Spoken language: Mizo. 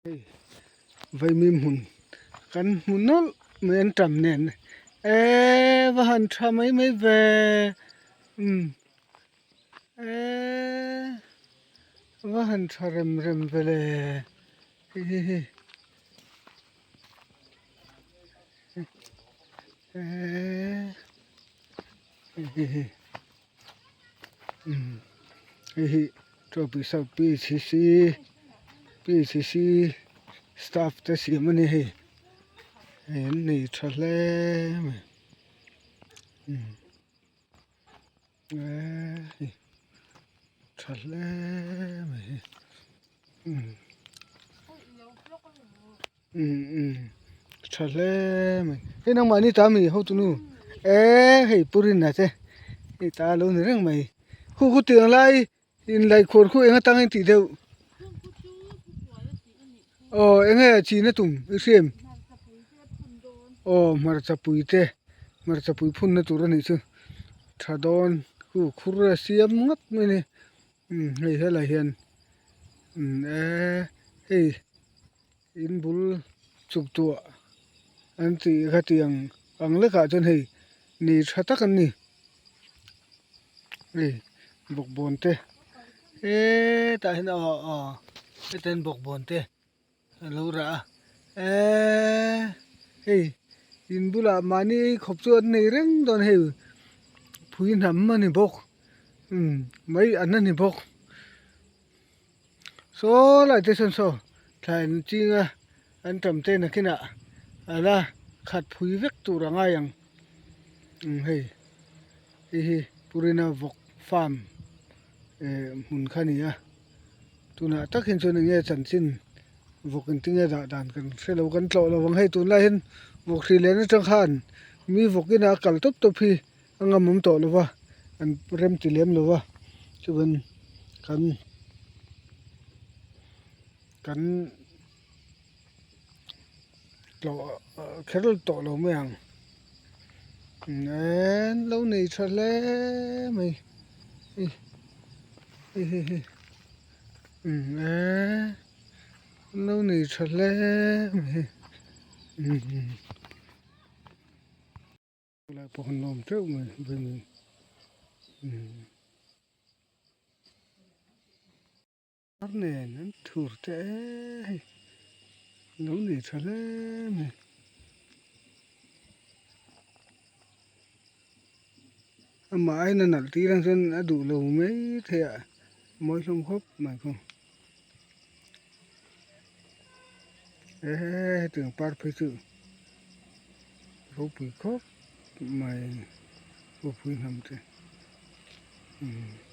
Hei vaimim hmun kan hmu nawlh mai an tam nen eee va han tha mai mai ve umm eee va han tha rem rem ve le hi hi hi eee hi hi hi umm hei hi trophy south PHC PHC staff te siam a ni hei hei an nei tha hle mai umm eee hei tha hle mai hei umm umm umm tha hle mai hei nangmahni ta mi hotu nu eee hei purina te hei ta lo ni reng mai khu khu tiang lai in laikhuar khu eng atangin tih deuh aw enge china tum i hriam aw hmarcha pui te hmarcha pui phun na tur anih chu tha dawn khu khur a siam ngawt mai a ni umm hei helai hian umm eee hei. In bul chuk tuah an tih kha tiang ang lekah chuan hei nei tha tak an ni hei bawkbawn te hetah hian aw aw hetah hian bawkbawn te a lo rah a eee hei in bulah mahni khawp chu an nei reng dawn a hei phui hnam a ni bawk umm mai an a ni bawk. Saw lai te sawn saw thlai an ching a an tam te nakinah a la khat phui vek tur a ngai ang umm hei hei hi Purina vawk farm eh hmun kha a ni a tunah tak hian chuan eng nge chanchin vawk engtin nge dah dan kan hre lo kan tlawh lo ang hei tunlai hian vawk hri leh atang khan mi vawk inah a kal tawp tawp hi. A ngam awm tawh lo va an rem ti lem lo va chuan kan kan tlawh kher tawh lo mai ang an lo nei tha hle mai hei hei hei hei umm eee an lo nei tha hle mai hei umm. Lai pawh an awm teuh mai vawiin umm ar nen an thur te hei lo nei tha hle mai amah aiin a nalh tir ang chuan a duh lo mai thei a mawi hlawm khawp mai khaw ehe hetiang par phei chu. Ropui khawp mai ropui hnam te umm.